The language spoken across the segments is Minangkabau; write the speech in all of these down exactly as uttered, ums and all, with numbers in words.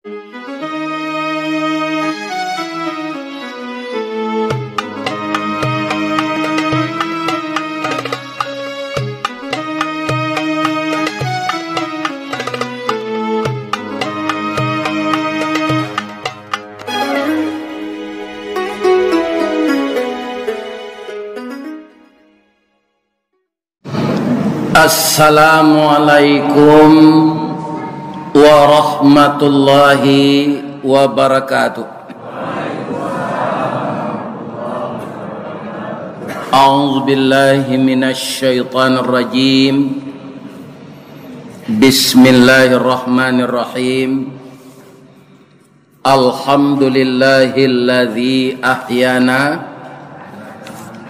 Assalamualaikum warahmatullahi wabarakatuh. A'udzubillahi minasyaitonirrajim. Bismillahirrahmanirrahim. Alhamdulillahilladzi ahyana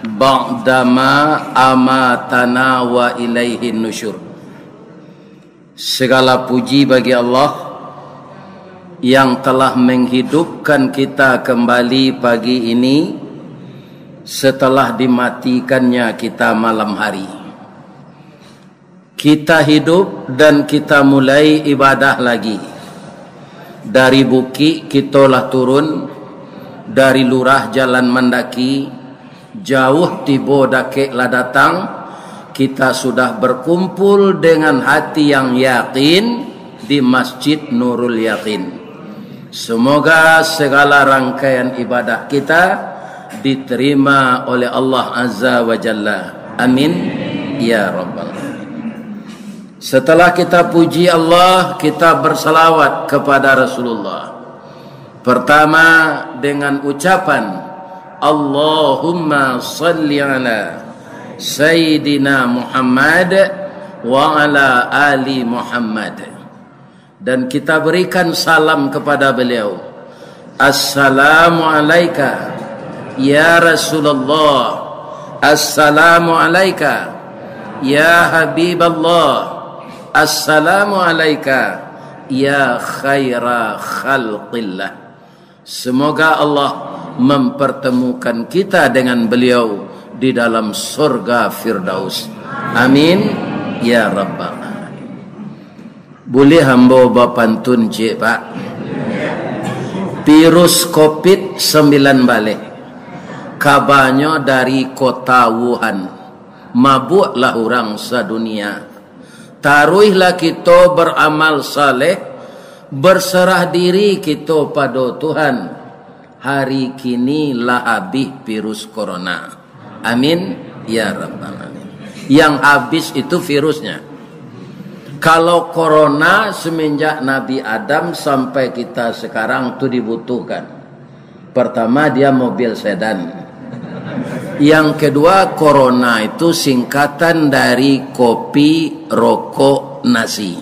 ba'dama amatana wa ilaihin nusyur. Segala puji bagi Allah yang telah menghidupkan kita kembali pagi ini setelah dimatikannya kita malam hari. Kita hidup dan kita mulai ibadah lagi. Dari bukik kito lah turun, dari lurah jalan mandaki, jauah tibo dakek lah datang, kita sudah berkumpul dengan hati yang yakin di Masjid Nurul Yakin. Semoga segala rangkaian ibadah kita diterima oleh Allah Azza wa Jalla. Amin, ya rabbal alamin. Setelah kita puji Allah, kita bersalawat kepada Rasulullah. Pertama, dengan ucapan, "Allahumma salli ala Sayyidina Muhammad wa ala ali Muhammad." Dan kita berikan salam kepada beliau. "Assalamu alaika, ya Rasulullah. Assalamu alaika, ya Habiballah. Assalamu alaika, ya khaira khalqillah." Semoga Allah mempertemukan kita dengan beliau di dalam surga Firdaus. Amin, ya rabbal alamin. Buliah ambo bapantun ciek, Pak? Virus covid sambilan baleh, kabanyo dari kota Wuhan, mabuaklah urang sadunia. Taruihlah kito baramal saleh, berserah diri kito pado Tuhan. Hari kini lah abih virus corona. Amin, ya rabbal alamin. Yang habis itu virusnya. Kalau corona semenjak Nabi Adam sampai kita sekarang tu dibutuhkan. Pertama, dia mobil sedan. Yang kedua, corona itu singkatan dari kopi, rokok, nasi.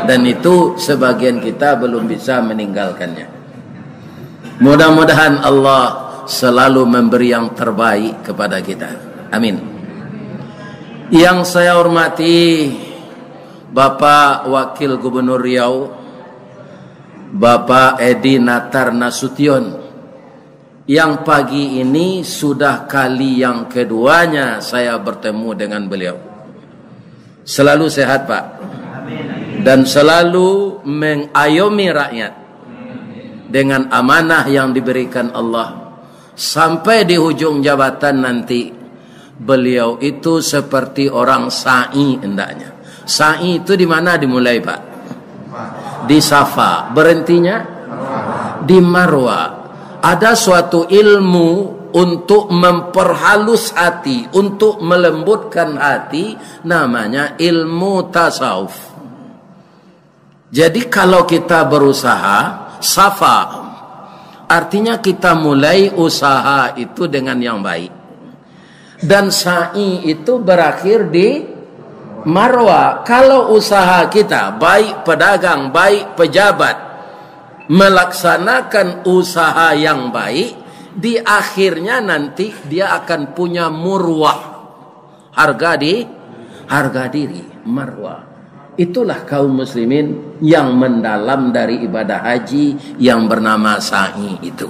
Dan itu sebagian kita belum bisa meninggalkannya. Mudah-mudahan Allah selalu memberi yang terbaik kepada kita. Amin. Yang saya hormati Bapak Wakil Gubernur Riau, Bapak Edi Natar Nasution, yang pagi ini sudah kali yang keduanya saya bertemu dengan beliau. Selalu sehat, Pak. Dan selalu mengayomi rakyat dengan amanah yang diberikan Allah. Sampai di hujung jabatan nanti, beliau itu seperti orang sa'i hendaknya. Sa'i itu di mana dimulai, Pak? Di Safa. Berhentinya di Marwa. Ada suatu ilmu untuk memperhalus hati, untuk melembutkan hati, namanya ilmu tasawuf. Jadi, kalau kita berusaha, Safa, artinya kita mulai usaha itu dengan yang baik. Dan sa'i itu berakhir di Marwa. Kalau usaha kita, baik pedagang, baik pejabat, melaksanakan usaha yang baik, di akhirnya nanti dia akan punya murwah. Harga di, harga diri, marwah. Itulah kaum muslimin yang mendalam dari ibadah haji yang bernama sa'i itu.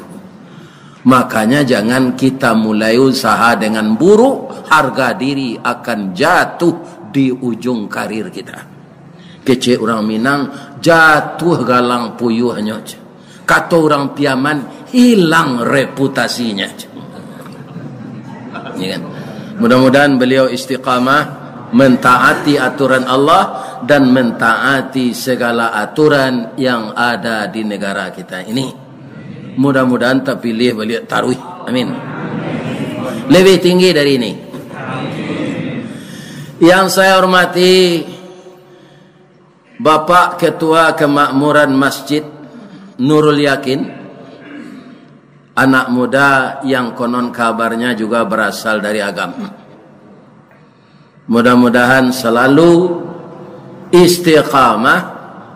Makanya jangan kita mulai usaha dengan buruk, harga diri akan jatuh di ujung karir kita. Kecek urang Minang, jatuah galang puyuahnyo, cek. Kato urang Piaman, hilang reputasinya, cek. Ya kan? Mudah-mudahan beliau istiqamah mentaati aturan Allah dan mentaati segala aturan yang ada di negara kita ini. Mudah-mudahan tapilih baliak taruih. Amin. Lebih tinggi dari ini. Yang saya hormati Bapak Ketua Kemakmuran Masjid Nurul Yakin, anak muda yang konon kabarnya juga berasal dari Agam. Mudah-mudahan selalu istiqamah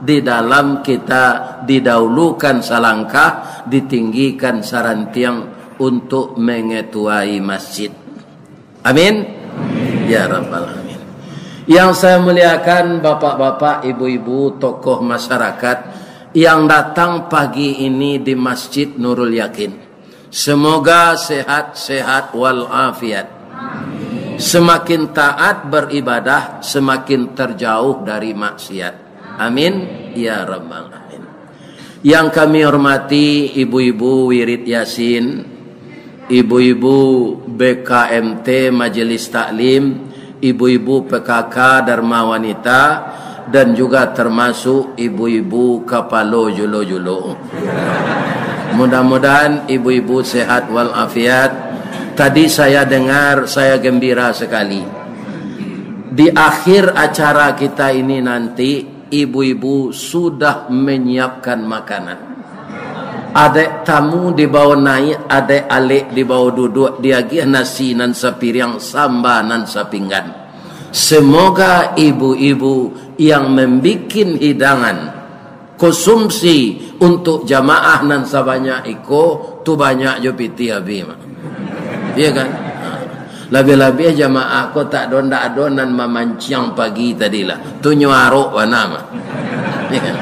di dalam kita, didahulukan salangkah, ditinggikan sarantiang untuk mengetuai masjid. Amin. Ya Rabbal Alamin. Yang saya muliakan bapak-bapak, ibu-ibu, tokoh masyarakat yang datang pagi ini di Masjid Nurul Yakin. Semoga sehat-sehat walafiat. Semakin taat beribadah, semakin terjauh dari maksiat. Amin. Ya Rabbal Alamin. Yang kami hormati ibu-ibu wirid Yasin, ibu-ibu B K M T Majelis Taklim, ibu-ibu P K K Dharma Wanita, dan juga termasuk ibu-ibu kapalo julo-julo. Mudah-mudahan ibu-ibu sehat walafiat. Tadi saya dengar, saya gembira sekali. Di akhir acara kita ini nanti, ibu-ibu sudah menyiapkan makanan. Adek tamu dibawa naik, adek alek dibawa duduk, diagiah nasi nan sapiriang, samba nan sapinggan. Semoga ibu-ibu yang membikin hidangan konsumsi untuk jamaah nan sabanyak iko, tu banyak jo pitih abih, Mak. Iya kan? Ha. Labiah-labiah jamaah ko tak ado, ndak ado nan mamanciang pagi tadi lah. Tu nyo arok bana, Mak. Iya kan?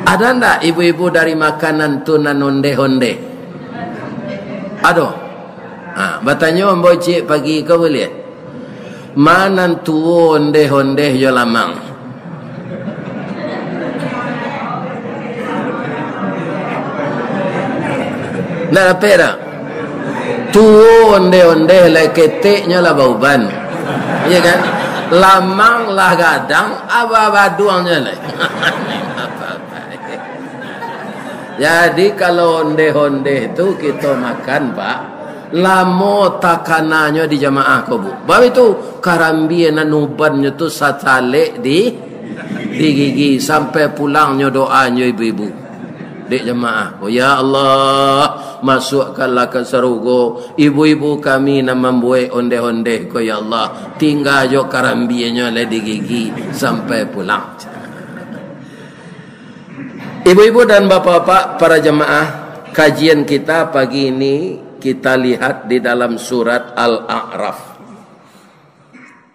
Ada ndak ibu-ibu dari makanan tu nan ondeh-ondeh? Ado? Ha, batanyo ambo ciek pagi ko buliah? Ma nan tuo ondeh-ondeh jo lamang? Ndak dapek dak? Tuo ondeh-ondeh, lai keteknyo lah bauban. Iya kan? Lamang lah gadang, aba baduangnyo lai. Jadi, kalau ondeh-ondeh tu kito makan, Pak, lamo takananyo di jamaah ko, Bu. Bab itu, karambia nan ubannyo tu satalek di, di gigi, sampai pulangnyo doanyo ibu-ibu. Dek jamaah ko, "Ya Allah, masuakkanlah ka sarugo ibu-ibu kami nan mambuek ondeh-ondeh ko, ya Allah. Tingga jo karambianyo lai di gigi sampai pulang." Ibu-ibu dan bapak-bapak, para jamaah, kajian kita pagi ini kita lihat di dalam surat Al-A'raf.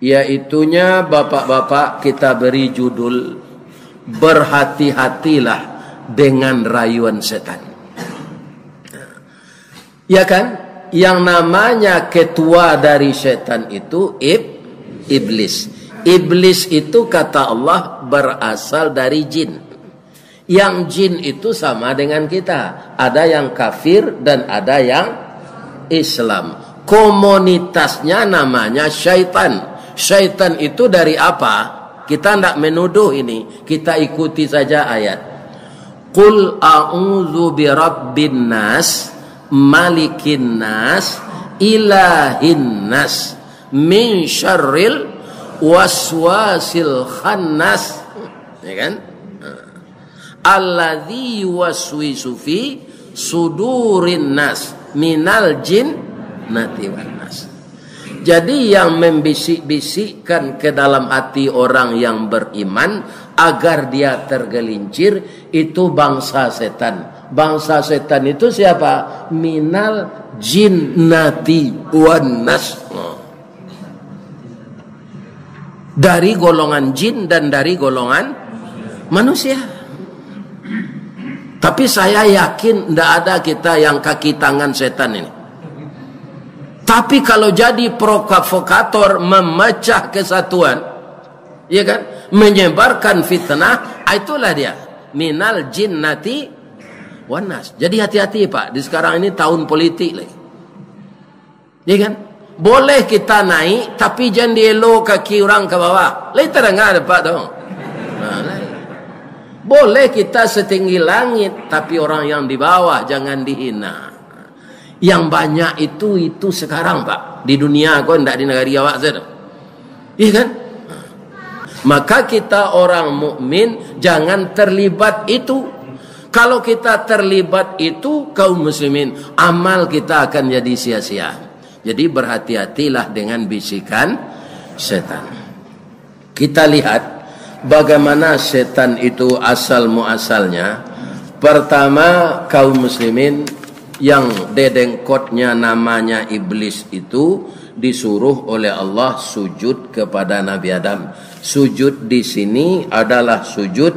Yaitunya, bapak-bapak, kita beri judul, "Berhati-hatilah dengan rayuan setan." Ya kan? Yang namanya ketua dari setan itu ib-, iblis. Iblis itu, kata Allah, berasal dari jin. Yang jin itu sama dengan kita. Ada yang kafir dan ada yang Islam. Komunitasnya namanya syaitan. Syaitan itu dari apa? Kita ndak menuduh ini. Kita ikuti saja ayat. "Qul a'udzu birabbin nas, malikin nas, ilahin nas, min syarril waswasil khannas." Ya kan? "Alladzi yuwaswisu fi sudurin nas, minal jinnati wan nas." Jadi, yang membisik-bisikkan ke dalam hati orang yang beriman agar dia tergelincir, itu bangsa setan. Bangsa setan itu siapa? Minal jinnati wan nas. Dari golongan jin dan dari golongan manusia. Tapi saya yakin ndak ada kita yang kaki tangan setan ini. Tapi kalau jadi provokator, memecah kesatuan, ya kan? menyebarkan fitnah, ah, itulah dia. Minal jinnati wan nas. Jadi hati-hati, Pak, di sekarang ini tahun politik lagi. Ya kan? Boleh kita naik, tapi jangan dielo kaki orang ke bawah. Lai terdengar, Pak, tu? Nah, lai. Boleh kita setinggi langit, tapi orang yang di bawah jangan dihina. Yang banyak itu, itu sekarang, Pak. Di dunia ko, ndak di negari awak saja. Iya kan? Maka kita orang mukmin jangan terlibat itu. Kalau kita terlibat itu, kaum muslimin, amal kita akan jadi sia-sia. Jadi berhati-hatilah dengan bisikan setan. Kita lihat bagaimana setan itu asal muasalnya. Pertama, kaum muslimin, yang dedengkotnya namanya iblis itu disuruh oleh Allah sujud kepada Nabi Adam. Sujud di sini adalah sujud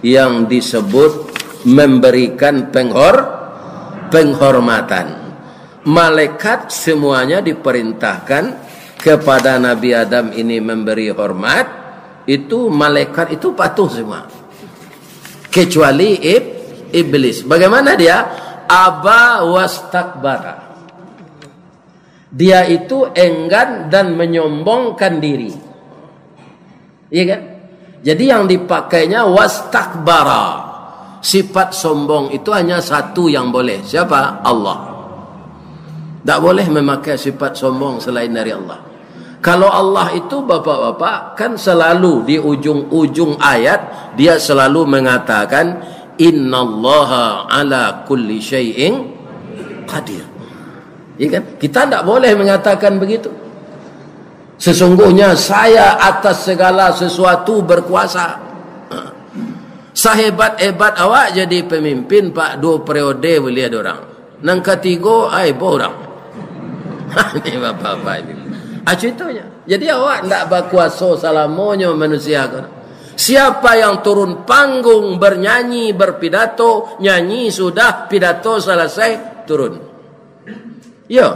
yang disebut memberikan penghor-, penghormatan. Malaikat semuanya diperintahkan kepada Nabi Adam ini memberi hormat, itu malaikat itu patuh semua. Kecuali ib-, iblis. Bagaimana dia? Aba wastakbara. Dia itu enggan dan menyombongkan diri. Iya kan? Jadi yang dipakainya wastakbara. Sifat sombong itu hanya satu yang boleh. Siapa? Allah. Tak boleh memakai sifat sombong selain dari Allah. Kalau Allah itu, bapak-bapak, kan selalu di ujung-ujung ayat, dia selalu mengatakan, "Innallaha ala kulli syai'in qadir." Ya kan? Kita ndak boleh mengatakan begitu. "Sesungguhnya saya atas segala sesuatu berkuasa." Sahebat-hebat awak jadi pemimpin, Pak, dua periode boleh ada orang. Nan katigo, ai, boh orang. Ini bapak-bapak ini. Ah, contohnya. Jadi awak ndak bakuaso salamonyo manusia ko. Siapa yang turun panggung bernyanyi, berpidato, nyanyi sudah, pidato selesai, turun. Yo.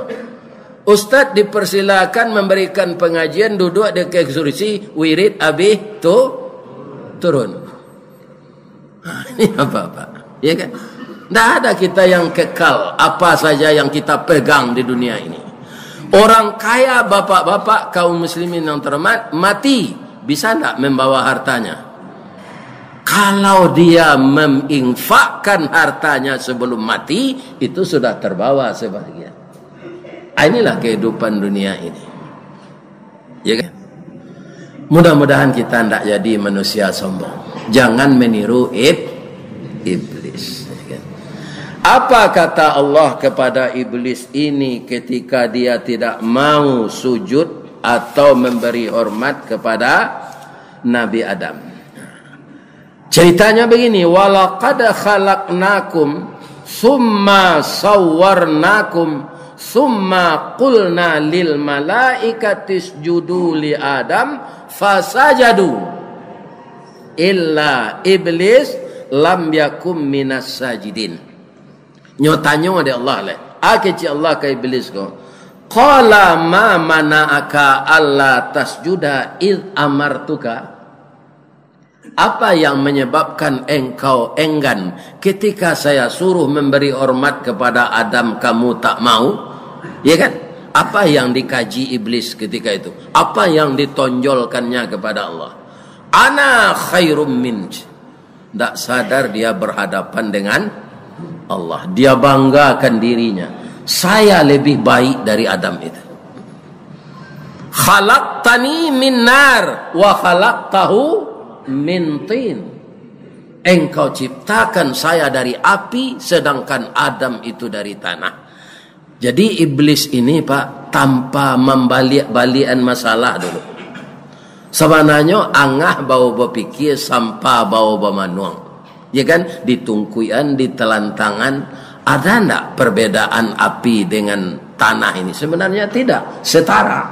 Ustaz dipersilakan memberikan pengajian, duduk di kursi, wirid abih tu turun. Ini apa, Pak? Ya kan? Ndak ada kita yang kekal, apa saja yang kita pegang di dunia ini. Orang kaya, bapak-bapak, kaum muslimin yang terhormat, mati, bisa ndak membawa hartanya? Kalau dia menginfakkan hartanya sebelum mati, itu sudah terbawa sebahagian. Ah, inilah kehidupan dunia ini. Ya kan? Mudah-mudahan kita ndak jadi manusia sombong. Jangan meniru ib-, iblis. Ya kan? Apa kata Allah kepada iblis ini ketika dia tidak mau sujud atau memberi hormat kepada Nabi Adam? Ceritanya begini, "Walaqad khalaqnakum, summa sawwarnakum, summa qulna lil malaikati isjudu li Adam, fasajadu, illa iblis lam yakum minas sajidin." Nyo tanyo dek Allah lai. Ah, kecek Allah ka iblis ko, "Qala ma mana'aka alla tasjuda id amartuka?" Apa yang menyebabkan engkau enggan ketika saya suruh memberi hormat kepada Adam, kamu tak mau? Ya kan? Apa yang dikaji iblis ketika itu? Apa yang ditonjolkannya kepada Allah? "Ana khairum min." Ndak sadar dia berhadapan dengan Allah. Dia banggakan dirinya. "Saya lebih baik dari Adam itu." "Khalaqtani min nar wa khalaqtahu min tin." Engkau ciptakan saya dari api, sedangkan Adam itu dari tanah. Jadi iblis ini, Pak, tanpa mambaliak-baliakan masalah dulu. Sabananyo angah bao bapikia, sampa bao bamanuang. Ya kan? Ditungkuian, ditelantangan. Ada ndak perbedaan api dengan tanah ini? Sebenarnya tidak, setara.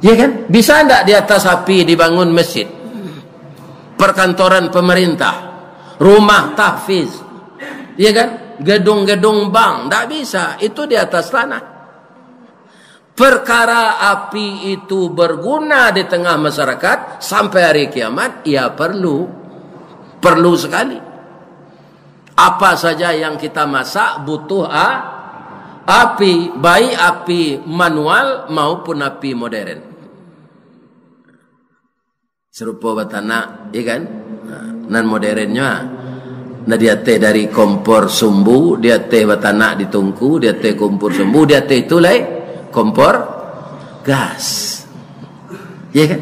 Ya kan? Bisa ndak di atas api dibangun masjid? Perkantoran pemerintah, rumah tahfiz, ya kan? Gedung-gedung bank, ndak bisa. Itu di atas tanah. Perkara api itu berguna di tengah masyarakat sampai hari kiamat, ya perlu. Perlu sekali. Apa saja yang kita masak butuh a-, api, baik api manual maupun api modern. Sarupo batanak, ya kan? Nah, nan modernnyo, ah. Nah, di ateh dari kompor sumbu, di ateh batanak di tungku, di ateh kompor sumbu, di ateh itu lai kompor gas. Ya kan?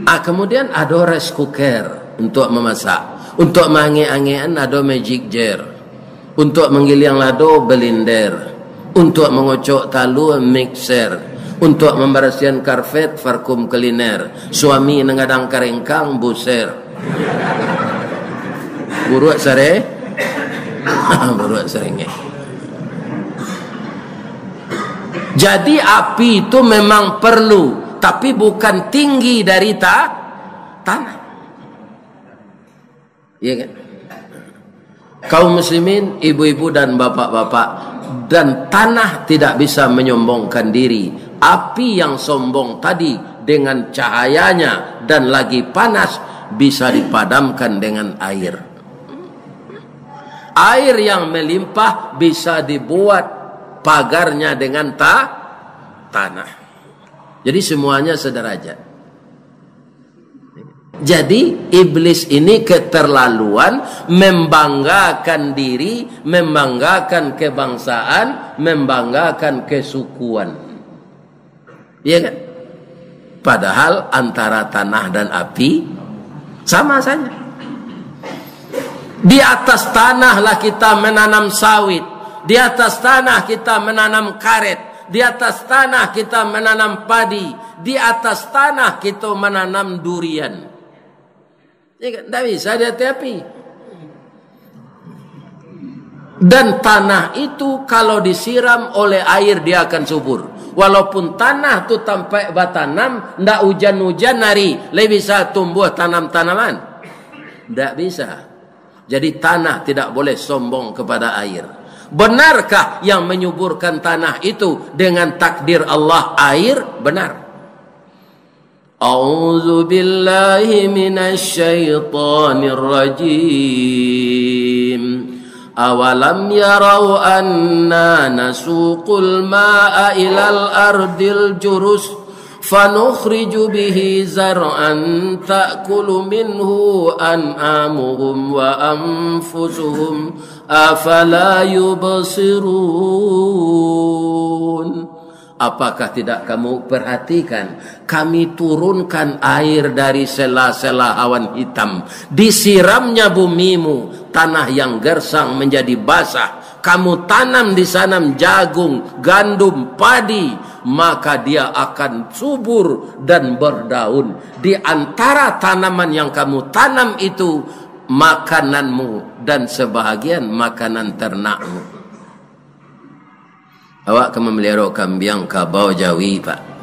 Ah, kemudian ado rice cooker untuk memasak. Untuk mangek-angekan ado magic jar. Untuak manggiliang lado, balinder. Untuak mangocok talua, mikser. Untuak mambarasiahan karpet, vakum cleaner. Suami nan gadang karengkang, buser. Buruak sare-, buruak sarengek. Jadi api itu memang perlu, tapi bukan tinggi dari ta-, tanah. Iya kan? Kaum muslimin, ibu-ibu dan bapak-bapak, dan tanah tidak bisa menyombongkan diri. Api yang sombong tadi dengan cahayanya dan lagi panas bisa dipadamkan dengan air. Air yang melimpah bisa dibuat pagarnya dengan ta-, tanah. Jadi semuanya sederajat. Jadi, iblis ini keterlaluan membanggakan diri, membanggakan kebangsaan, membanggakan kesukuan. Iya kan? Padahal antara tanah dan api sama saja. Di atas tanahlah kita menanam sawit, di atas tanah kita menanam karet, di atas tanah kita menanam padi, di atas tanah kita menanam durian. Ya kan? Ndak bisa di ateh api. Dan tanah itu kalau disiram oleh air, dia akan subur. Walaupun tanah tu tampek batanam, ndak ujan-ujan hari, lai bisa tumbuh tanam-tanaman? Ndak bisa. Jadi, tanah tidak boleh sombong kepada air. Benarkah yang menyuburkan tanah itu dengan takdir Allah air? Benar. A'udzu billahi minasy syaithanir rajim. Awalam yarau anna nasuqul ma'a ilal ardil jurus fanukhriju bihi zar'an ta'kulu minhu an'amuhum wa anfusuhum, afala yubsirun. Apakah tidak kamu perhatikan, Kami turunkan air dari sela-sela awan hitam, disiramnya bumimu, tanah yang gersang menjadi basah, kamu tanam di sana jagung, gandum, padi, maka dia akan subur dan berdaun. Di antara tanaman yang kamu tanam itu, makananmu dan sebahagian makanan ternakmu. Awak ka mamaliharo kambiang, kabau, jawi, Pak.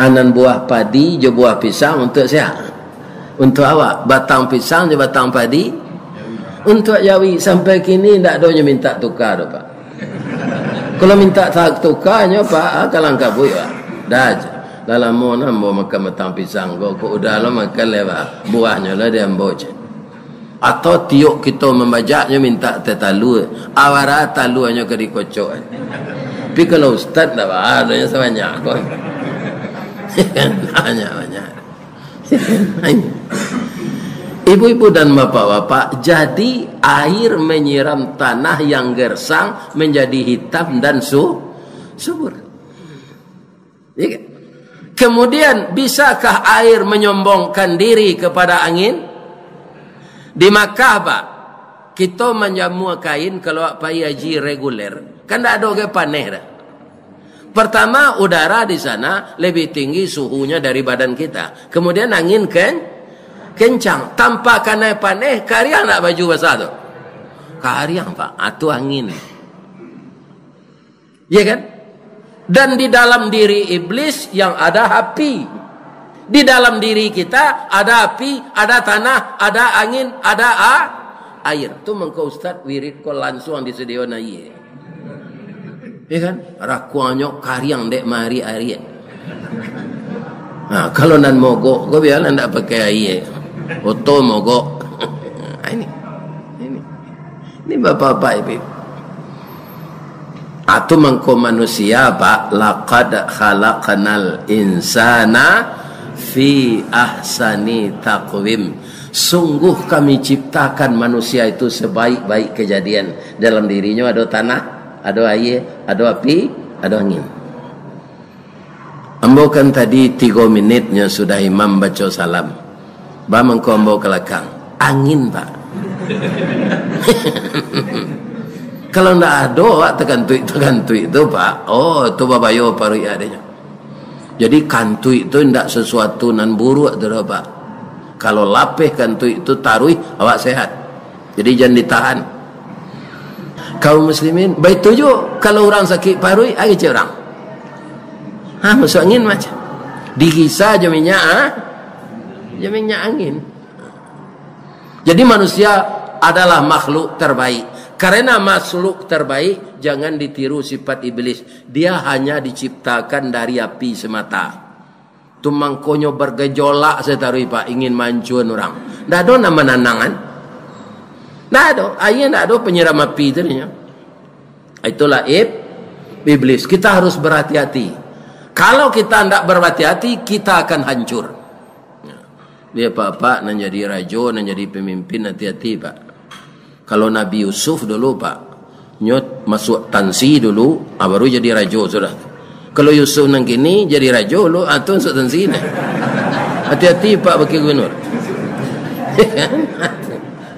Anan buah padi jo buah pisang untuak sia? Untuak awak. Batang pisang jo batang padi untuak jawi. Sampai kini ndak ado nyo minta tuka tu, Pak. Kalau minta ta-, tuka nyo, Pak, ah, kalang kabuik, Pak. Dah, lah lamo nah ambo makan batang pisang ko, kok udah lah makan leh, Pak. Buahnyo lah di ambo, ceh. Atau tiok kito mambajak nyo minta teh talua, awara taluanyo ka dikocok. Tapi kalau ustaz ndak baa, nyo sabanyak ko. Banyak-banyak. Ibu-ibu dan bapak-bapak, jadi air menyiram tanah yang gersang menjadi hitam dan su-, subur. Ya kan? Kemudian, bisakah air menyombongkan diri kepada angin? Di Makkah, Pak, kito manjamua kain kalau awak pai haji reguler, kan ndak ado gai paneh dah. Pertama, udara di sana lebih tinggi suhunyo dari badan kita. Kemudian, angin ken-, kencang. Tanpa kanai paneh, kariang ndak baju basah tu? Kariang, Pak. Ah, tu angin. Ya kan? Dan di dalam diri iblis yang ada api. Di dalam diri kita ada api, ada tanah, ada angin, ada a-, air. Tu mangko ustaz wirid ko lansuang disediakan aia. Ya kan? Rakuangnyo kariang dek maariak-ariak. Nah, kalau nan mogok ko bialah ndak pakai aia. Oto mogok. Ini. Ini. Ini bapak-bapak ibu. Atu mangko manusia, Pak, laqad khalaqnal insana fi ahsani taqwim. Sungguh Kami ciptakan manusia itu sebaik-baik kejadian. Dalam dirinyo ado tanah, ado aia, ado api, ado angin. Ambo kan tadi tigo minit nyo sudah imam baco salam. Ba mangko ambo ka lakang. Angin, Pak. Kalau ndak ado awak takantuik-takantuik tu, Pak. Oh, tu babayo paruik adanya. Jadi kantuik tu ndak sesuatu nan buruak tu doh, Pak. Kalau lapeh kantuik tu taruih, awak sehat. Jadi jan ditahan. Kaum muslimin, baitu juo kalau urang sakik paruik, ai kecek urang. Ha, masuak angin macam. Digisa jo minyak, ha? Jo minyak angin. Jadi manusia adalah makhluk terbaik. Karena makhluk terbaik, jangan ditiru sifat iblis. Dia hanya diciptakan dari api semata. Tu mangkonyo bergejolak sataruih, Pak, ingin mancuan urang. Ndak ado nan mananangan. Ndak ado, aia ndak ado penyiram api tu nyo. Itulah ib-, iblis. Kita harus berhati-hati. Kalau kita ndak berhati-hati, kita akan hancur. Dia Bapak nan jadi rajo, nan jadi pemimpin, hati-hati, Pak. Kalau Nabi Yusuf dulu, Pak, nyo masuak tansi dulu, ah, baru jadi rajo sudah. Kalau Yusuf nan kini jadi rajo dulu, ah, tu masuak tansi nah. Hati-hati, Pak, Wakil Gubernur.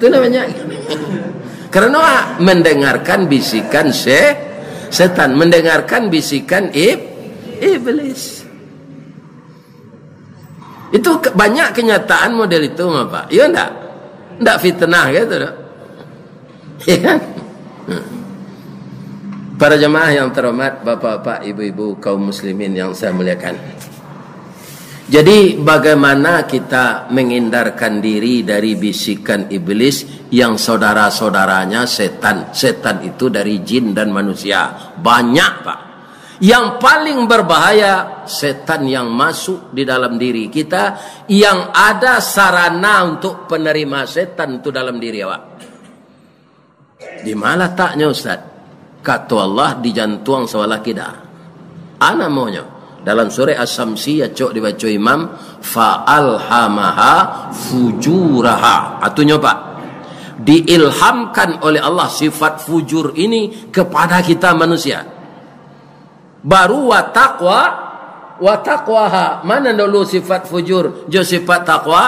Itu namanya. Karena mendengarkan bisikan se-, setan, mendengarkan bisikan ib-, iblis. Itu ke-, banyak kenyataan model itu mah, Pak. Iyo ndak? Ndak fitnah gitu, dok? Iya kan? Hmm. Para jemaah yang terhormat, bapak-bapak, ibu-ibu, kaum muslimin yang saya muliakan. Jadi, bagaimana kita menghindarkan diri dari bisikan iblis yang saudara-saudaranya setan? Setan itu dari jin dan manusia. Banyak, Pak. Yang paling berbahaya, setan yang masuk di dalam diri kita, yang ada sarana untuk penerima setan tu dalam diri awak. Di mana lataknyo, Ustaz? Kato Allah, di jantuang sabalah kida. A namonyo? Dalam surah As-Samsi, acok dibaco imam, "Fa alhamaha fujuraha." Atunyo, Pak, diilhamkan oleh Allah sifat fujur ini kepada kita manusia. Baru wa taqwa, wa taqwaha. Mana dulu sifat fujur jo sifat taqwa?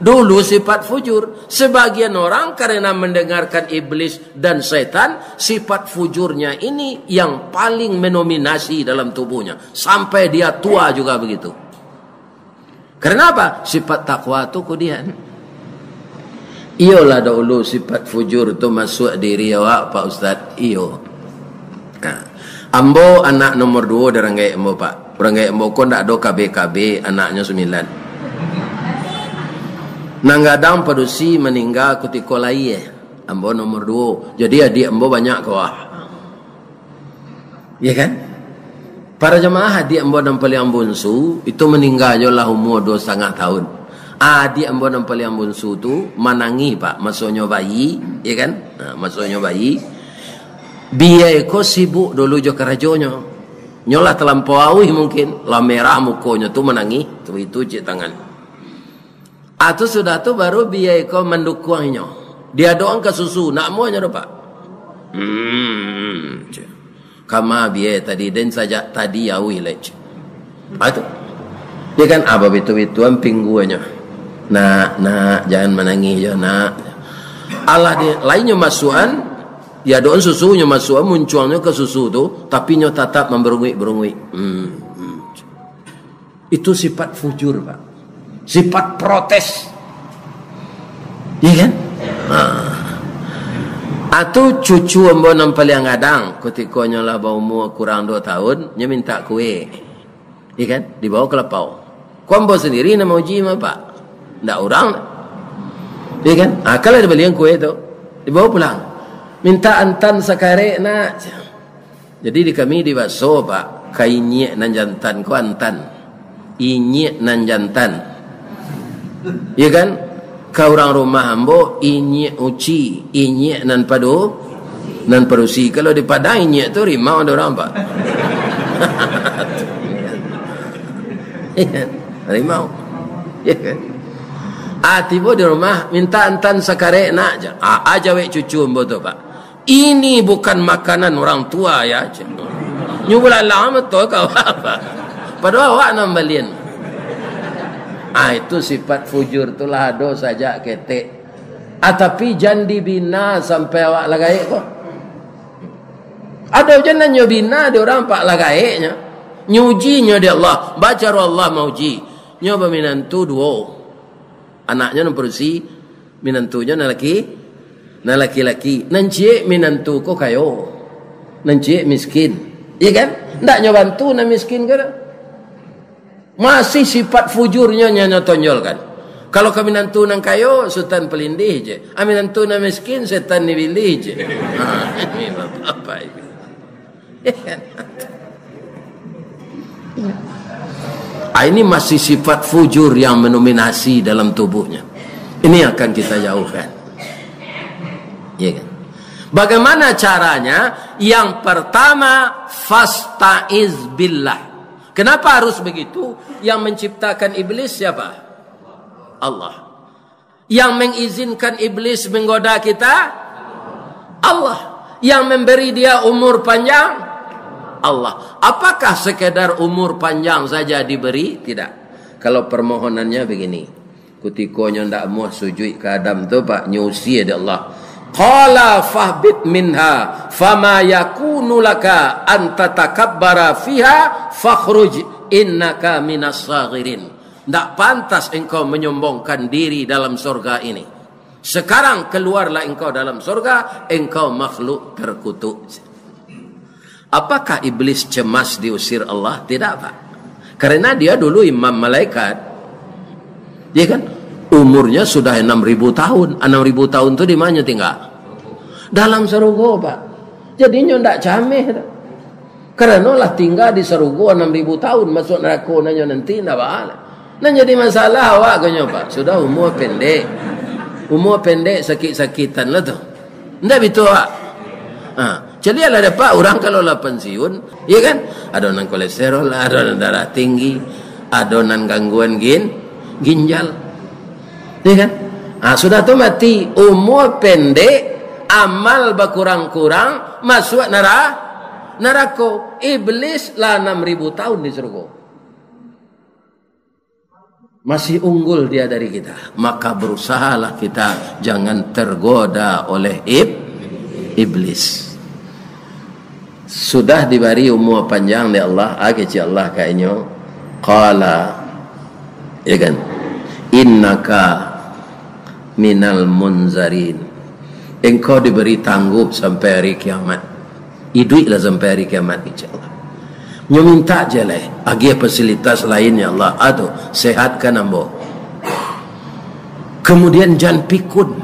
Dulu sifat fujur. Sebagian orang karena mendengarkan iblis dan setan, sifat fujurnya ini yang paling mendominasi dalam tubuhnya. Sampai dia tua juga begitu. Karena apa? Sifat takwa tu kudian. Iyolah dahulu sifat fujur tu masuak diri awak, Pak Ustaz. Iyo. Nah, ambo anak nomor duo di ranggaik ambo, Pak. Ranggaik ambo ko ndak ado K B K B, anaknyo sambilan. Nan gadang padusi maningga kutiko lahia. Ambo nomor duo. Jadi adiak ambo banyak ko. Ya kan? Para jamaah, adiak ambo nan paliang bunsu, itu maningga jo lah umua duo satangah tahun. Adiak ambo nan paliang bunsu tu manangih, Pak, masonyo bayi, ya kan? Nah, masonyo bayi. Bia ko sibuk dulu jo karajonyo. Nyo lah talampau auih mungkin, lah merah mukonyo tu manangih, tu itu ciek tangan. Ah, tu sudah tu baru bia ko mandukuang inyo. Diadokan ka susu, nak amuahnyo doh, Pak. Hmm, cek. Kama bia tadi, den sajak tadi auih lai, cek. Ah, tu. Dia kan, ah, babitu-bituan pingguanyo. Nak, nak, jangan manangih jo, nak. Alah, dia, lainnyo masuakan, diadokan susu, nyo masuakan, muncuangnyo ka susu tu, tapi nyo tatap mambarunguik-barunguik. Hmm, hmm. Itu sifat fujur, Pak. Sifat protes. Iya kan? Nah. Atu cucu ambo nan paliang gadang, kutiko nyo lah baumua kurang duo tahun, nyo mintak kue. Iya kan? Dibawa ka lapau. Ko ambo sandiri nan mauji mah, Pak. Ndak urang. Iya kan? Ah, kalau dibalian kue tu, dibawa pulang. Mintak antan sakarek, nak. Jadi di kami di baso, Pak, ka inyiak nan jantan ko antan. Inyiak nan jantan. Ya kan? Ka urang rumah ambo, inyiak uci, inyiak nan padu-, nan padusi. Kalau di Padang, inyiak tu rimau ado urang, Pak. Ya kan? Rimau. Ya kan? Ah, tibo di rumah, minta antan sakarek nak, ja. Ah, ah, jawek cucu ambo tu, Pak. Ini bukan makanan orang tua, ya, cek. Nyo bulalang betul kau apa? Padahal awak nan balian. Ah, itu sifat fujur tu lah ado sajak ketek. Ah, tapi jan dibina sampai awak lah gaek ko. Ado je nan nyo bina di urang, Pak, lah gaeknyo. Nyo uji nyo di Allah, baca roh Allah mauji. Nyo baminantu duo. Anaknyo nan padusi, minantunyo nan laki, nan laki-laki. Nan ciek minantu ko kayo, nan ciek miskin. Iya kan? Ndak nyo bantu nan miskin ko doh. Masih sifat fujurnyo nyo, nyo tonjolkan. Kalau ka minantu nan kayo, sutan palindih je. Ah, minantu nan miskin, setan ni bilih je. Ha, ini bapak-bapak ini. Ah, ini masih sifat fujur yang mendominasi dalam tubuhnya. Ini akan kita jauhkan. Ya kan? Bagaimana caranya? Yang pertama, fasta'iz billah. Kenapa harus begitu? Yang menciptakan iblis siapa? Allah. Yang mengizinkan iblis menggoda kita? Allah. Yang memberi dia umur panjang? Allah. Apakah sekedar umur panjang saja diberi? Tidak. Kalau permohonannya begini, kutikonyo ndak amuah sujuik ka Adam tu, Pak, nyo usie dek Allah. Qala fahbit minha, fama yakunu laka an tatakabbara fiha, fakhruj, innaka minas saghirin. Ndak pantas engkau menyombongkan diri dalam sorga ini. Sekarang keluarlah engkau dalam sorga, engkau makhluk terkutuk. Apakah iblis cemas diusir Allah? Tidak, Pak. Karena dia dulu imam malaikat. Ya kan? Umurnya sudah enam ribu tahun. Enam ribu tahun tu di mana tinggal? Dalam sarugo, Pak. Jadinyo ndak cameh tu. Karano lah tingga di sarugo anam ribu tahun, masuak narako nanyo nanti ndak baa. Nan jadi masalah awak konyo, Pak, sudah umua pendek. Umua pendek, sakik-sakitan lah tu. Ndak bitu, Pak? Ha, caliaklah dek Apak, urang kalau lah pensiun, ya kan? Ado nan kolesterol lah, ado nan darah tinggi, ado nan gangguan gin-, ginjal. Ya kan? Ha, sudah tu mati, umua pendek, amal bakurang-kurang, masuak nara-, narako. Iblis lah anam ribu tahun di sarugo. Masih unggul dia dari kita. Maka berusahalah kita jangan tergoda oleh ib-, iblis. Sudah dibari umua panjang dek Allah, ah, kecek Allah ka inyo, qala, ya kan, "Innaka minal munzarin." Engkau diberi tangguh sampai hari kiamat. Iduiklah sampai hari kiamat, insya Allah. Nyo minta je lai, agiah fasilitas lain, ya Allah. Ah, tu, sehatkan ambo. Kemudian jan pikun.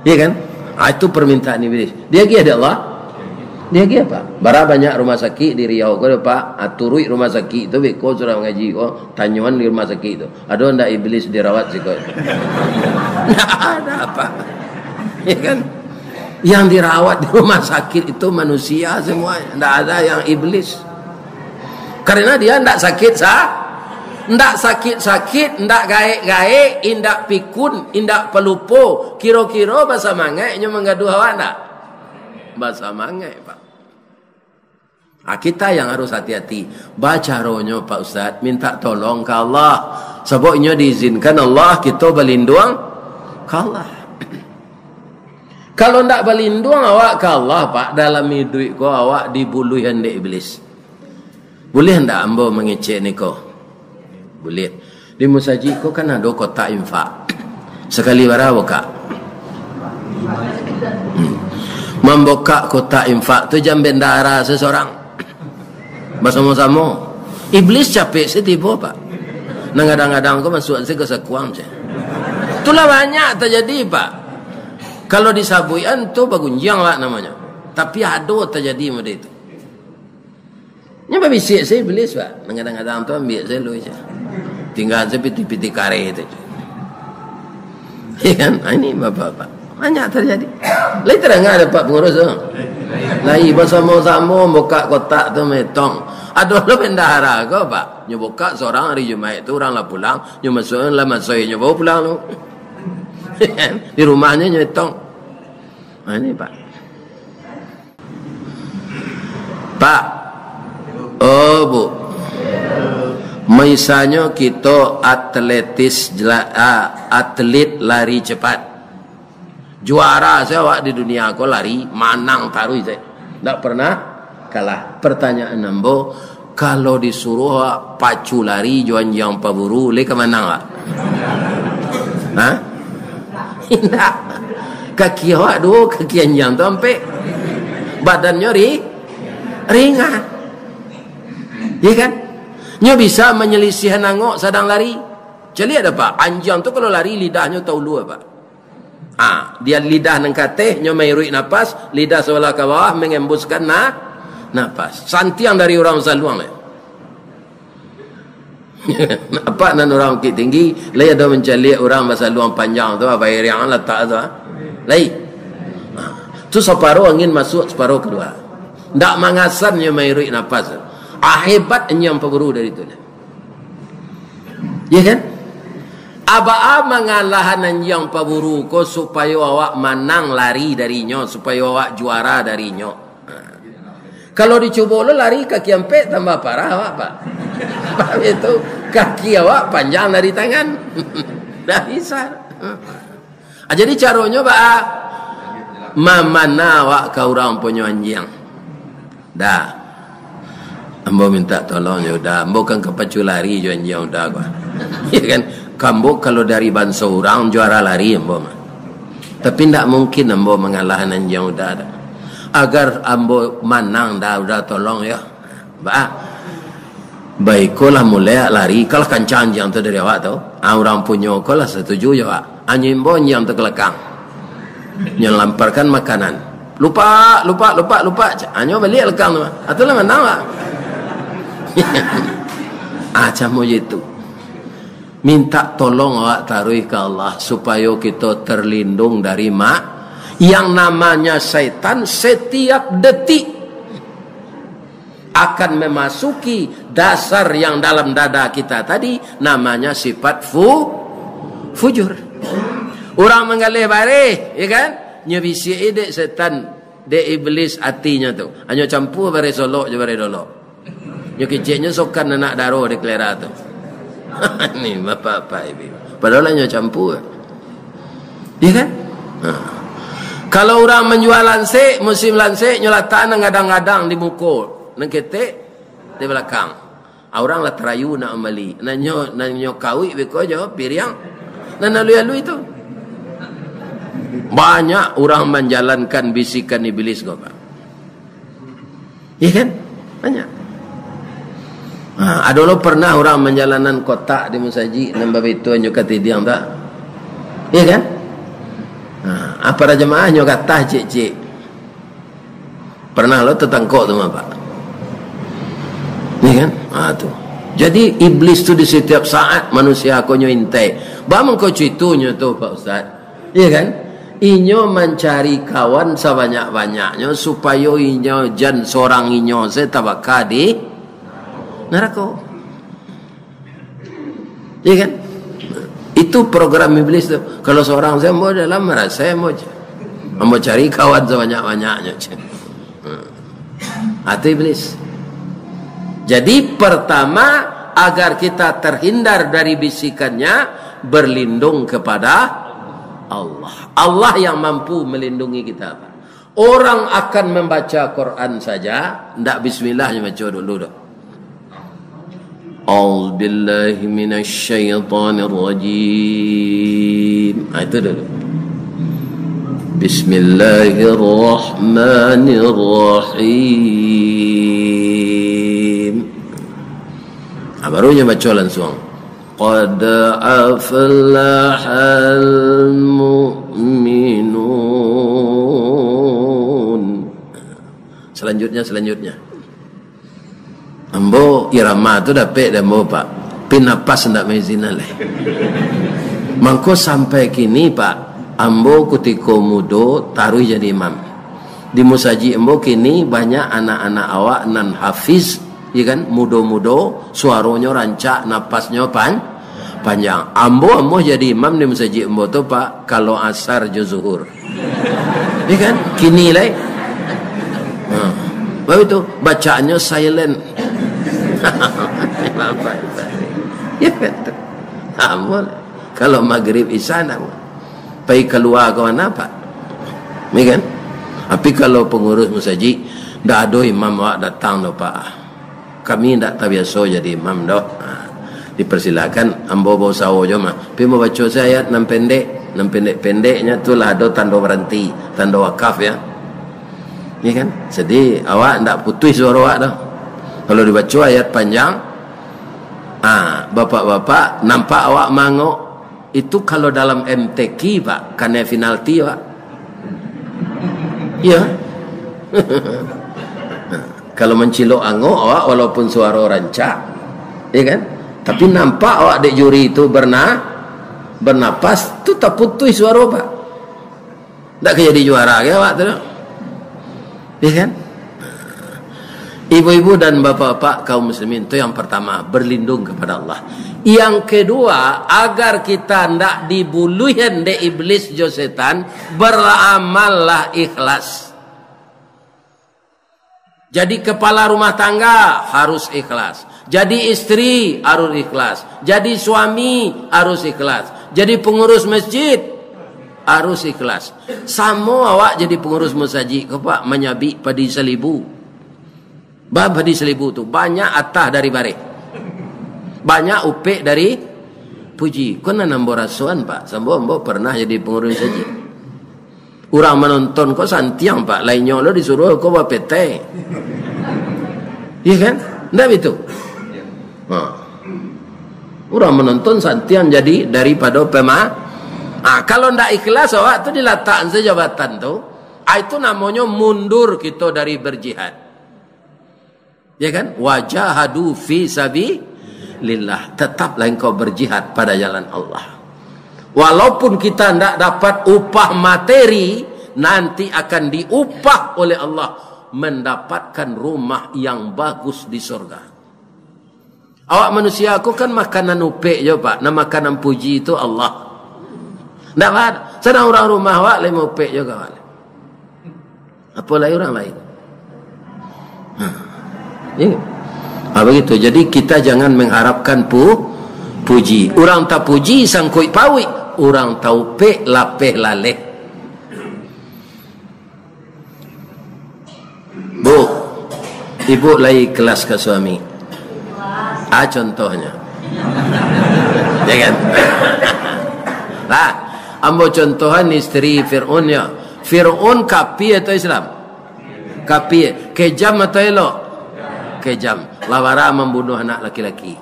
Iya kan? Ah, itu permintaan Iblis. Diagiah dek Allah? Diagiah, Pak. Bara banyak rumah sakik di Riau ko, Pak. Ah, turuik rumah sakik tu, beko surang ngaji ko, tanyoan di rumah sakik tu. Ado ndak Iblis dirawat siko? Ndak ada, Pak. Iya kan? Yang dirawat di rumah sakit itu manusia semua, ndak ada yang iblis. Karena dia ndak sakit sa-, ndak sakit-sakit, ndak gaek-gaek, indak pikun, indak pelupo. Kiro-kiro basamangaik nyo manggaduah awak ndak? Basamangaik, Pak. Ah, kita yang harus hati-hati. Bacaronyo, Pak Ustaz, minta tolong ka Allah. Sabab inyo diizinkan Allah, kito balinduang ka Allah. Kalau ndak balinduang awak ka Allah, Pak, dalam iduik ko awak dibuluihan dek Iblis. Buliah ndak ambo mangecek niko? Buliah. Di musajik ko kan ado kotak infak. Sakali bara bukak? Hmm. Mambukak kotak infak tu jan bendahara sesorang. Basamo-samo. Iblis capek se tibo, Pak. Nan gadang-gadang ko masuak se ka sakuang se. Itulah banyak tajadi, Pak. Kalau disabuikan tu bagunjiang, Pak, namonyo. Tapi ado tajadi model itu. Nyo babisiak sajo Iblis, Pak. Nan kadang-kadang tu ambiak sajo lu, cak. Tingga sajo pitih-pitih kareh tu, cak. Ya kan? Ah, ini bapak-bapak. Banyak tajadi. Lai tadanga dek Pak Pangurus tu? Lai, basamo-samo bukak kotak tu maetong. Ado lo bendahara ko, Pak. Nyo bukak surang ari Jumaik tu, urang lah pulang. Nyo masuak lah masoi nyo bao pulang tu. Di rumahnyo nyo etong. Ah, ini, Pak. Pak. Oh, Bu. Misalnyo kito atletis jela-, ah, atlet lari cepat. Juara sajo awak di dunia ko lari, manang taruih sajo. Ndak pernah kalah. Pertanyaan ambo, kalau disuruh awak pacu lari jo anjiang paburu, lai ka manang awak? Ha? Indak. Kaki awak duo, kaki anjiang tu ampek. Badannyo ri-, ringan. Iya kan? Nyo bisa manyalisiahan angok sadang lari. Caliak dek Pak, anjiang tu kalau lari lidahnyo taulua, Pak. Ah, dia lidah nan ka ateh, nyo mairuik napas, lidah sabalah ka bawah mangembuskan na-, napas. Santiang dari urang basaluang lai. Apak nan urang Bukittinggi, lai ado mancaliak urang basaluang panjang tu, bairiang latak tu, ah. Lai. Ah, tu saparo angin masuak, saparo kalua. Ndak mangasan nyo mairuik napas. Ah, hebat anjiang paburu dari tu lah. Ya kan? Baa mangalahan anjiang paburu ko supayo awak manang lari darinyo, supayo awak juara darinyo. Nah. Kalau dicubo lo lari kaki ampek, tambah parah awak, Pak. Paham itu? Kaki awak panjang dari tangan. Dah bisa. Ah, jadi caronyo baa? Mamanah awak ka urang punyo anjiang. Da. Ambo mintak tolong jo Uda. Ambo kan ka pacu lari jo anjiang Uda ko. Ya kan? Ambo kalau dari banso urang juara lari ambo mah. Tapi ndak mungkin ambo mangalahan anjiang Uda da. Agar ambo manang Da, Uda tolong yo. Baa? Baikolah mulai lari, kalah kancang anjiang tu dari awak tu. Ah, urang punyo ko lah satuju jo awak. Anyo imbau anjiang tu ka balakang. Nyo lamparkan makanan. "Lupak, lupak, lupak, lupak." Anyo baliak balakang tu. Ah, tu lah manang awak. Ah, camo je tu. Mintak tolong awak taruih ka Allah supayo kito terlindung dari ma-, yang namanya syaitan setiap detik akan memasuki dasar yang dalam dada kita tadi, namanya sifat fu-, fujur. Urang manggaleh bareh, ya kan? Nyo bisiak dek setan, dek iblis atinyo tu. Anyo campua bareh solok jo bareh dolok. Nyo keceknyo sokan anak daro di kelera tu. Ni bapak-bapak ibu. Padahal nyo campua. Iya kan? Ha. Kalau urang manjua lansek, musim lansek, nyo latak nan gadang-gadang di muko, nan ketek di balakang. Ah, urang lah tarayu nak mambali. Nan nyo, nan nyo kawik beko jo piriang. Nan alui-alui tu. Banyak urang manjalankan bisikan iblis ko, Pak. Iya kan? Banyak. Ha, ado lo pernah urang manjalanan kotak di musajik, nan babitu anyo katidiang tak? Iya kan? Ha, ah, para jamaah nyo gatah cek-cek. Pernah lo tatangkok tu mah, Pak? Iya kan? Ha, tu. Jadi, iblis tu di setiap saat manusia ko nyo intai. Baa mangko cuitonyo tu, Pak Ustaz? Iya kan? Inyo mancari kawan sabanyak-banyaknyo supayo inyo jan sorang inyo se tabaka di narako. Iya kan? Itu program iblis tu. Kalau sorang se ambo dalam marasai ambo je. Ambo cari kawan sabanyak-banyaknyo je. Hmm. Atau iblis. Jadi, pertama, agar kita terhindar dari bisikannya, berlindung kepada Allah. Allah yang mampu melindungi kita, Pak. Orang akan membaca Quran saja, ndak bismillah nyo baco dulu doh. A'udzubillahi minasyaitonirrajim. Ha, itu dulu. Bismillahirrahmanirrahim. Ha, baru nyo baco langsung. Qad aflahal mu'minun. Selanjutnya, selanjutnya. Ambo irama tu dapek dek ambo, Pak. Pi napas ndak maizinan lai. Mangko sampai kini, Pak, ambo kutiko mudo taruih jadi imam. Di musajik ambo kini banyak anak-anak awak nan hafiz, ya kan, mudo-mudo, suaronyo rancak, napasnyo pan-, panjang. Ambo amuah jadi imam di musajik ambo tu, Pak, kalau asar jo zuhur. Ya kan? Kini lai. Ha. Baru itu, bacaannya silent. Ya kan? Amun kalau maghrib isya ndak, pai kalua ka mana, Pak? Ya kan? Tapi kalau pengurus musajik, ndak ado imam awak datang doh, Pak. Kami ndak tabiaso jadi imam doh. Ha, dipersilakan, ambo bausaho jo mah. Tapi mambaco se ayat nan pendek, nan pendek-pendeknya tu lah ado tando baranti, tando wakaf, ya. Iya kan? Jadi, awak ndak putuih suaro awak doh. Kalau dibaco ayat panjang, ah, bapak-bapak nampak awak mangok. Itu kalau dalam M T Q, Pak, kanai penalti, Pak. Iya. Kalau mancilok angok awak, walaupun suaro rancak, ya kan? Tapi nampak awak dek juri tu berna-, bernapas, tu taputuih suaro, Pak. Ndak ka jadi juara ge awak tu, doh. Ya kan? Ibu-ibu dan bapak-bapak kaum muslimin, tu yang pertama, berlindung kepada Allah. Yang kedua, agar kita ndak dibuluihan dek iblis jo setan, beramallah ikhlas. Jadi kepala rumah tangga harus ikhlas. Jadi istri harus ikhlas. Jadi suami harus ikhlas. Jadi pengurus masjid harus ikhlas. Samo awak jadi pengurus masajik ko, Pak, manyabik padi salibu. Ba padi salibu tu, banyak atah dari bareh. Banyak upek dari puji. Ko nan ambo rasoan, Pak. Sambo ambo pernah jadi pengurus masajik. Urang manonton ko santiang, Pak. Lainnyo lo disuruah ko bapetai. Iya kan? Ndak bitu? Ha. Urang manonton santiang jadi daripado pema-, ah, kalau ndak ikhlas awak tu dilatakan se jabatan tu, ah, itu namonyo mundur kito dari berjihad. Ya kan? Wajahadu fi sabilillah. Tetaplah engkau berjihad pada jalan Allah. Walaupun kita ndak dapat upah materi, nanti akan diupah oleh Allah mendapatkan rumah yang bagus di surga. Awak manusia ko kan makanan upek jo, Pak. Nah, makanan puji tu Allah. Ndak, Pak. Sadang urang rumah awak lai maupek jo ka awak. Apo lai urang lain? Ha. Iya. Ha, begitu. Jadi, kita jangan mengharapkan pu-, puji. Urang tapuji sangkuik pauik, urang taupek lapeh laleh. Bu, ibu lai ikhlas ka suami. Ah, contohnya. Ya kan? Lah, ambo contohan isteri Fir'aun, ya. Fir'aun kapia atau Islam? Kapia. Kejam atau elok? Kejam. Lah bara mambunuh anak laki-laki.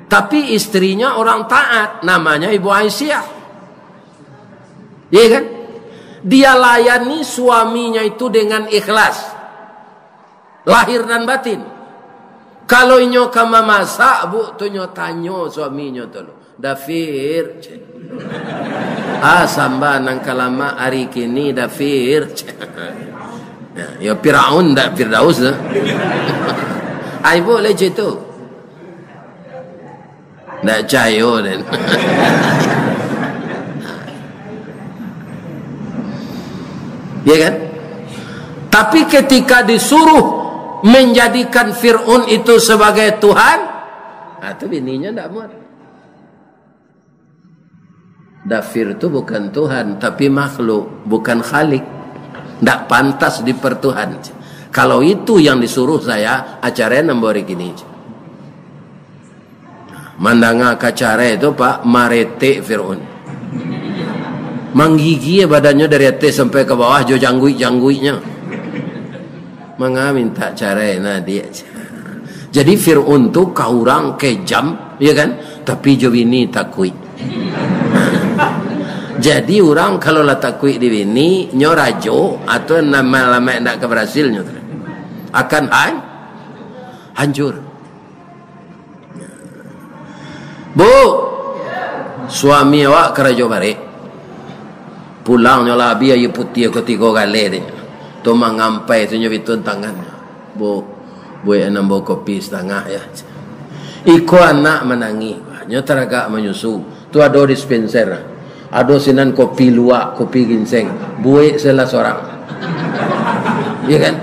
Tapi istrinya orang taat, namanya Ibu Aisyah. Iya kan? Dia layani suaminya itu dengan ikhlas. Lahir dan batin. Kalau inyo ka mamasak, Bu, tu nyo tanyo suaminyo tu, "Dafir, cek. Ah, samba nan ka lamak ari kini, Dafir, cek." Ya, ya Firaun, ndak Firdaus, nah. Ai, Bu, lai cek tu. Ndak cayo den. Ya kan? Tapi ketika disuruh menjadikan Fir'aun itu sebagai Tuhan, nah, tu bininya ndak muat. Dafir tu bukan Tuhan, tapi makhluk, bukan Khalik. Ndak pantas dipertuhan. Kalau itu yang disuruh saya, acara nan baru kini. Mandanga ka carai tu, Pak, maretek Fir'aun. Manggigia badannyo dari ateh sampai ka bawah jo jangguik-jangguiknyo. Manga minta carai, nah, diak. Jadi, Fir'aun tu ka urang kejam, ya kan? Tapi jo bini takuik. Jadi, urang kalau lah takuik di bini, nyo rajo, atau nan lamaik ndak ka barasil nyo tu, akan han-, hancur. Bu, suami awak karajo barek. Pulangnyo lah abih aia putiah ko tigo galeh dek. Tu mangampai tu nyo bituan tangan. Bu, buek nan bao kopi satangah ya. Iko anak manangih, nyo taragak manyusu. Tu ado dispenser. Ado sinan kopi luwak, kopi ginseng. Buek salah sorang. Ya kan?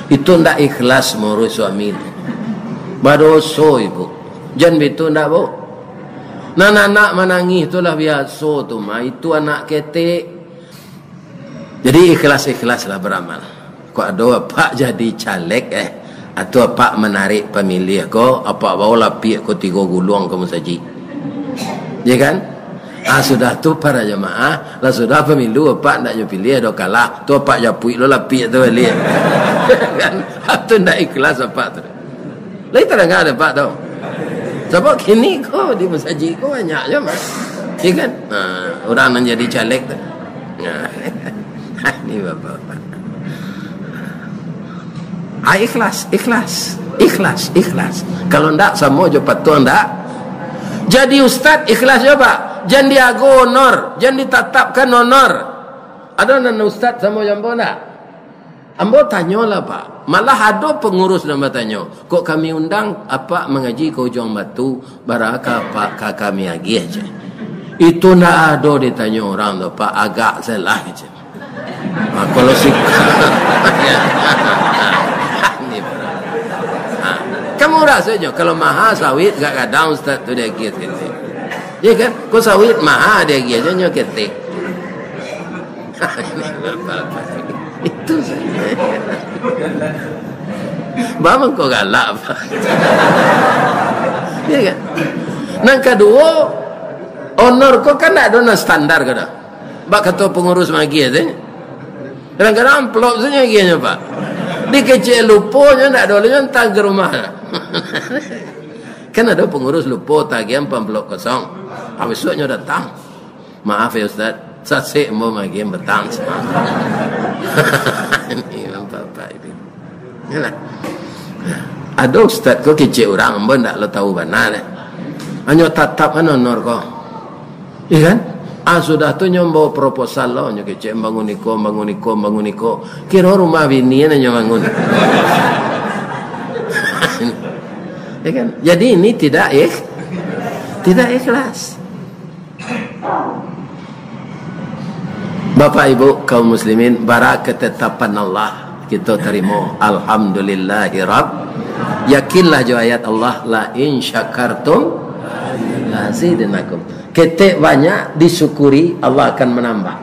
Itu ndak ikhlas mauruih suami tu. Badoso ibu. Jan bitu ndak, Bu? Nan anak manangih tu lah biaso tu mah. Itu anak ketek. Jadi ikhlas-ikhlaslah baramal. Kok ado apak jadi caleg, eh, atau apak manarik pamiliah ko, apak bao lapiak ko tigo guluang ka musajik. Ya kan? Ah, sudah tu para jamaah, lah sudah pemilu apak ndak nyo piliah, ado kalah, tu apak japuik lo lapiak tu baliak. Kan? Ah, tu ndak ikhlas apak tu. Lai tadanga dek apak tu. Sabab kini ko di musajik ko banyak jo mah. Ya kan? Ha, urang nan jadi caleg tu. Nah. Ini bapak-bapak. Ah, ikhlas, ikhlas, ikhlas, ikhlas. Kalau ndak samo jo patuang ndak. Jadi ustad ikhlas jo, Pak. Jan diago honor, jan ditatapkan honor. Ado nan ustad samo jo ambo ndak? Ambo tanyolah, Pak. Malah ado pangurus nan batanyo, "Kok kami undang apak mangaji ka Ujuang Batu, bara ka apak ka kami agiah?" cek. Itu ndak ado ditanyo urang tu, Pak. Agak salah, cek. Ha, kalau si-, ha, kamu rasanyo, kalau maha sawit, gak gadang ustad tu diagiah ketek. Ya kan? Kok sawit maha diagiah nyo ketek. Itu saja. Bang kau galak, Pak. Ya kan? Nan kaduo, honor ko kan ndak ado nan standar ko doh. Bak kato pangurus magiah tu. Kadang-kadang amplop sajo agiahnyo, Pak. Dikecek lupo nyo ndak ado, nyo antah ka rumah. Kan ado pangurus lupo tagiah amplop kosong. Ah, bisuak nyo datang. Maaf ya Ustaz, sasek ambo magiah batang. Ini nampak-nampak ini. Yalah. Ado ustaz ko kecek urang, ambo ndak lo tahu bana deh. Hanyo tatap kan honor ko. Iya kan? Ah, sudah tu nyo ambo proposal lo, nyo kecek bangun iko, bangun iko, bangun iko. Kiro rumah bini nyo bangun. Ya kan? Jadi ini tidak ikh-, tidak ikhlas. Bapak Ibu kaum muslimin, bara ketetapan Allah kito tarimo. Alhamdulillahirab-, yakinlah jo ayat Allah, "La in syakartum la azidannakum." Ketek banyak disyukuri, Allah akan manambah.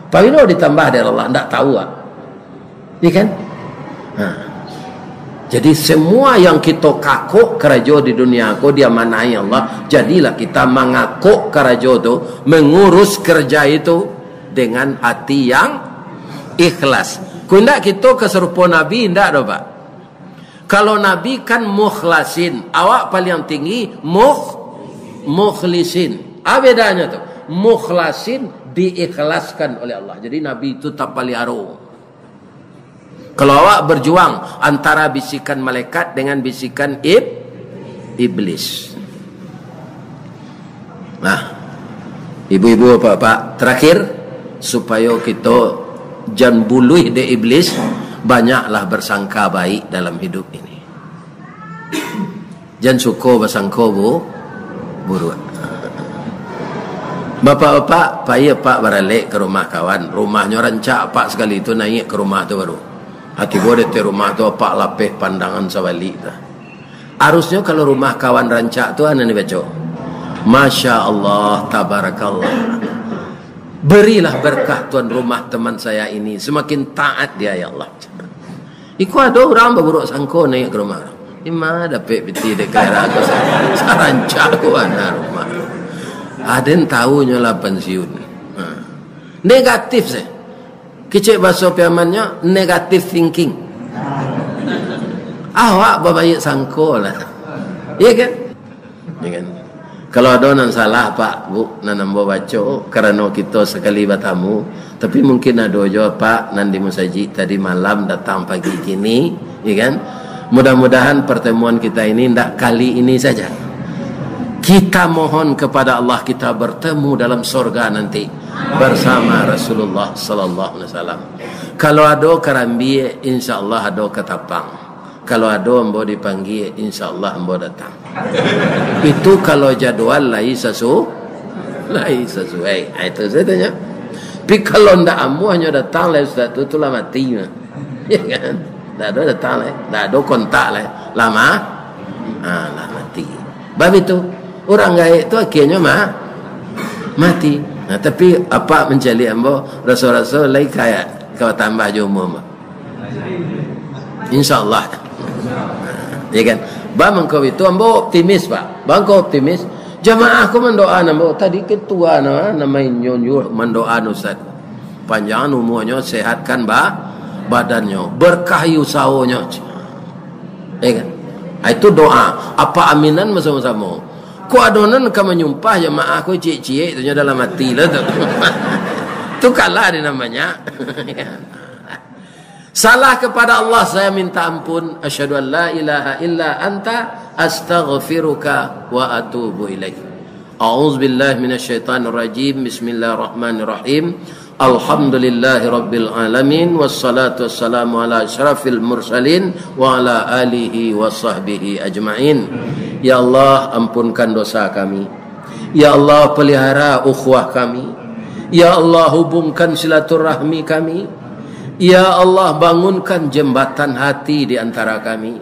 Pabilo ditambah dek Allah, ndak tahu, ah. Iya kan? Nah. Jadi, semua yang kito kakok karajo di dunia ko diamanahi Allah, jadilah kita mangakok karajo tu, mengurus kerja itu dengan hati yang ikhlas. Ko indak kito ka sarupo Nabi, indak doh, Pak. Kalau Nabi kan mukhlasin, awak paliang tinggi mukh-, mukhlisin. Apa bedanyo tu? Mukhlasin diikhlaskan oleh Allah. Jadi, Nabi itu tapaliaro. Kalau awak berjuang antara bisikan malaikat dengan bisikan ib-, iblis. Nah, ibu-ibu, bapak-bapak, terakhir, supayo kito jan buluih dek iblis, banyaklah bersangka baik dalam hidup ini. Jan suko basangko bu-, buruak. Bapak-bapak, pai apak baralek ka rumah kawan. Rumahnyo rancak, apak sakali tu naiak ka rumah tu baru. Ha, tibo di ateh rumah tu, apak lapeh pandangan sabalik tu. Harusnyo kalau rumah kawan rancak tu, a nan dibaco? Masya Allah, tabarakallah. Berilah berkah Tuhan rumah teman saya ini. Semakin taat dia, ya Allah. Iko ado urang baburuak sangko naiak ka rumah urang. Ima dapek pitih dek kalera ko sa-, sarancak ko bana rumah. Aden tahu nyo lah pensiun. Ha. Negatif se. Kecek bahaso Piamannyo, negative thinking. Awak babaiak sangko lah. Iya kan? Ya kan? Kalau ado nan salah, Pak, Bu, nan ambo baco, karano kito sakali batamu, tapi mungkin ado jo, Pak, nan di musajik tadi malam datang pagi kini, ya kan? Mudah-mudahan pertemuan kita ini ndak kali ini saja. Kita mohon kepada Allah kita bertemu dalam sorga nanti bersama Rasulullah sallallahu alaihi wasallam. Kalau ado karambia, insya Allah ado katapang. Kalau ado ambo dipanggia, insya Allah ambo datang. Itu kalau jadual lai sasu-, lai sasuai. Ha, itu sajo nyo. Tapi kalau ndak amuahnyo datang lai ustaz tu, tu lah mati mah. Ya kan? Ndak ado datang lai, ndak ado kontak lai. Lah ma-, ha, lah mati. Bab itu, urang gaek tu akhirnyo ma-, mati. Nah, tapi apak mancaliak ambo, raso-raso lai ka, ka batambah jo umua ambo. Insya Allah. Ya kan? Ba mangko itu ambo optimis, Pak. Ba mangko optimis. Jamaah ko mandoa ambo. Tadi ketua na, nama inyo nyuruh mandoa ustaz. Panjang umuanyo, sehatkan ba-, badannyo, berkahi usahonyo. Ya kan? Ah, itu doa. Apa aminan sama-sama. Ko ado nan ka manyumpah jamaah ko ciek-ciek tu nyo dalam ati lah tu. Tu kalah di namanya. Salah kepada Allah, saya minta ampun. Asyhadu an la ilaha illa anta, astaghfiruka wa atubu ilaik. A'udzubillahi minasyaitonirrajim. Bismillahirrahmanirrahim. Alhamdulillahirabbil alamin, wassalatu wassalamu ala asyrafil mursalin wa ala alihi wa sahbihi ajmain. Ya Allah, ampunkan dosa kami. Ya Allah, pelihara ukhuwah kami. Ya Allah, hubungkan silaturahmi kami. Ya Allah, bangunkan jembatan hati di antara kami,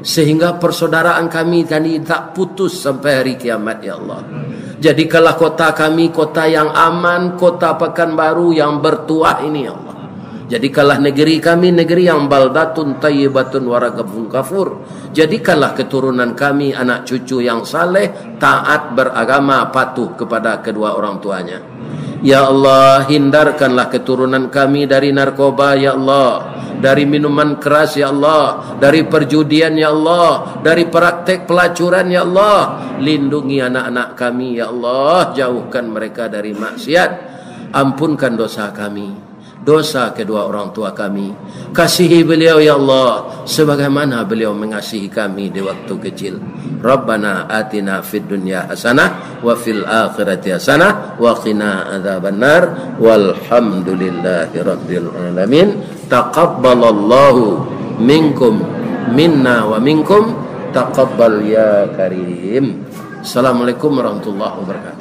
sehingga persaudaraan kami tadi tak putus sampai hari kiamat, ya Allah. Jadikanlah kota kami kota yang aman, kota Pekanbaru yang bertuah ini, ya Allah. Jadikanlah negeri kami negeri yang baldatun thayyibatun wa rabbun ghafur. Jadikanlah keturunan kami anak cucu yang saleh, taat, beragama, patuh kepada kedua orang tuanya. Ya Allah, hindarkanlah keturunan kami dari narkoba, ya Allah, dari minuman keras, ya Allah, dari perjudian, ya Allah, dari praktek pelacuran, ya Allah. Lindungi anak-anak kami, ya Allah, jauhkan mereka dari maksiat. Ampunkan dosa kami, dosa kedua orang tua kami. Kasihi beliau, ya Allah, sebagaimana beliau mengasihi kami di waktu kecil. Rabbana atina fid dunya hasanah wa fil akhirati hasanah wa qina adzabannar. Walhamdulillahi rabbil alamin. Taqabbalallahu minkum, minna wa minkum. Taqabbal ya karim. Assalamualaikum warahmatullahi wabarakatuh.